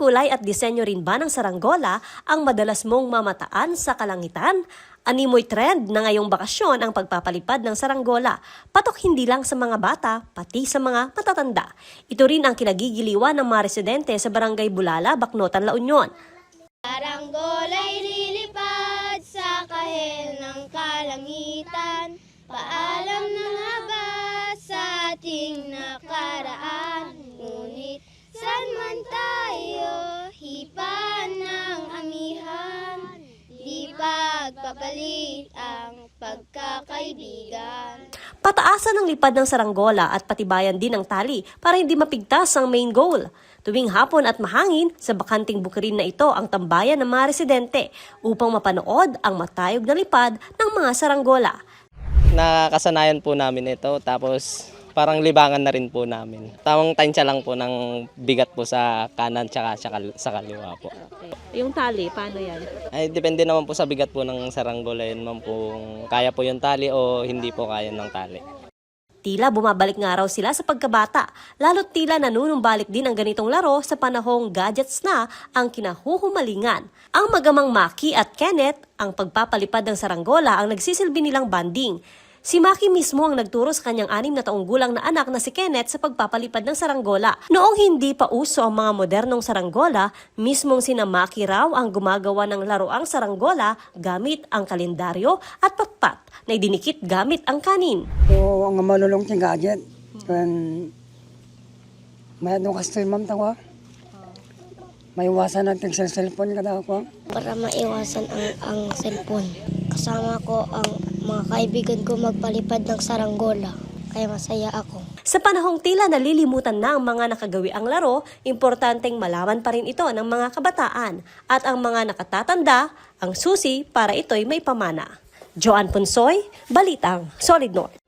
kulay at disenyo rin ba ng saranggola ang madalas mong mamataan sa kalangitan? Animoy trend na ngayong bakasyon ang pagpapalipad ng saranggola. Patok hindi lang sa mga bata, pati sa mga matatanda. Ito rin ang kinagigiliwan ng mga residente sa Barangay Bulala, Bacnotan, La Union. Saranggola'y lilipad sa kahel ng kalangitan. Paalam na nga ba sa ating nakaraan? Ngunit saan man tayo, hipan ng amihan. Di pagpapalit ang pagkakaibigan. Pataasan ang lipad ng saranggola at patibayan din ang tali para hindi mapigtas ang main goal. Tuwing hapon at mahangin, sa bakanting bukirin na ito ang tambayan ng mga residente upang mapanood ang matayog na lipad ng mga saranggola. Nakakasanayan po namin ito, tapos parang libangan na rin po namin. Tamang tansya lang po ng bigat po sa kanan tsaka sa kaliwa po. Yung tali, paano yan? Ay, depende naman po sa bigat po ng saranggola yun, ma'am, kung kaya po yung tali o hindi po kaya ng tali. Tila bumabalik nga raw sila sa pagkabata, lalo't tila nanunumbalik din ang ganitong laro sa panahong gadgets na ang kinahuhumalingan. Ang magamang Maki at Kenneth, ang pagpapalipad ng saranggola ang nagsisilbi nilang banding. Si Maki mismo ang nagturo sa kanyang 6 na taong gulang na anak na si Kenneth sa pagpapalipad ng saranggola. Noong hindi pa uso ang mga modernong saranggola, mismong sina Maki raw ang gumagawa ng laroang saranggola gamit ang kalendaryo at patpat na idinikit gamit ang kanin. So, ang malulong ting gadget. Kan may ano kastoy ma'am tawa. May iwasan natin sa cellphone kada ako. Para maiwasan ang cellphone. Kasama ko ang mga kaibigan ko magpalipad ng saranggola. Kaya masaya ako. Sa panahong tila nalilimutan na ang mga nakagawi ang laro, importanteng malaman pa rin ito ng mga kabataan. At ang mga nakatatanda, ang susi para ito'y may pamana. Joanne Ponsoy, Balitang Solid North.